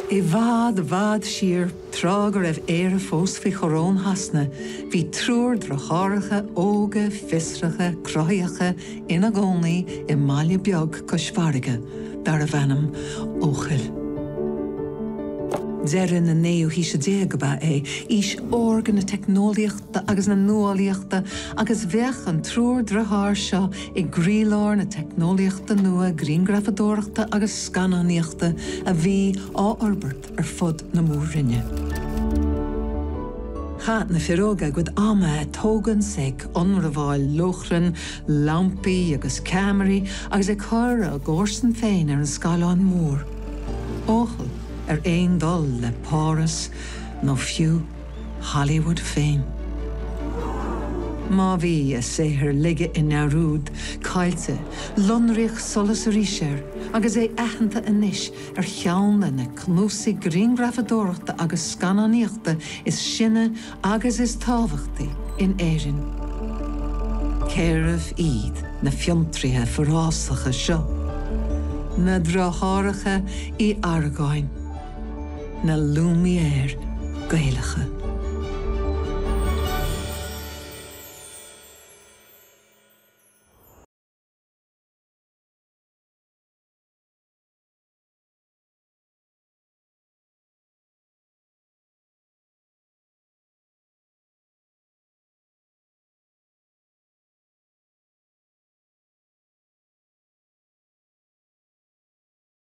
I bhfad, bhfad siar, tráth go raibh Éire fós faoi choróin Shasana, bhí triúr driotháracha óga, fiosracha, cruthaitheacha ina gcónaí i mbaile beag cois farraige darbh ainm Eochaill. Deireadh na naoú haoise déag ab ea é, aois órga na teicneolaíochta agus na nuálaíochta, agus bheadh an triúr driotháir seo i gcroílár na teicneolaíochta nua grianghrafadóireachta agus scannánaíochta a bhí á fhorbairt ar fud na mór-roinne. Chaith na fir óga a gcuid ama ag tógaint 's ag ionramháil lóchrann, lampaí agus ceamaraí agus ag cur a gcomharsan féin ar an scáileán mór. Eochaill ar aon dul le Páras nó fiú Hollywood féin. Má bhí a saothar ligthe i ndearúd, caillte, lonraíodh solas arís air agus é aitheanta anois ar cheann de na cnuasaigh grianghrafadóireachta agus scannánaíochta is sine agus is tábhachtaí in Éirinn. Cérbh iad na fiontraithe forásacha seo? Na deartháireacha Uí Argáin, na Lumière Gaelacha.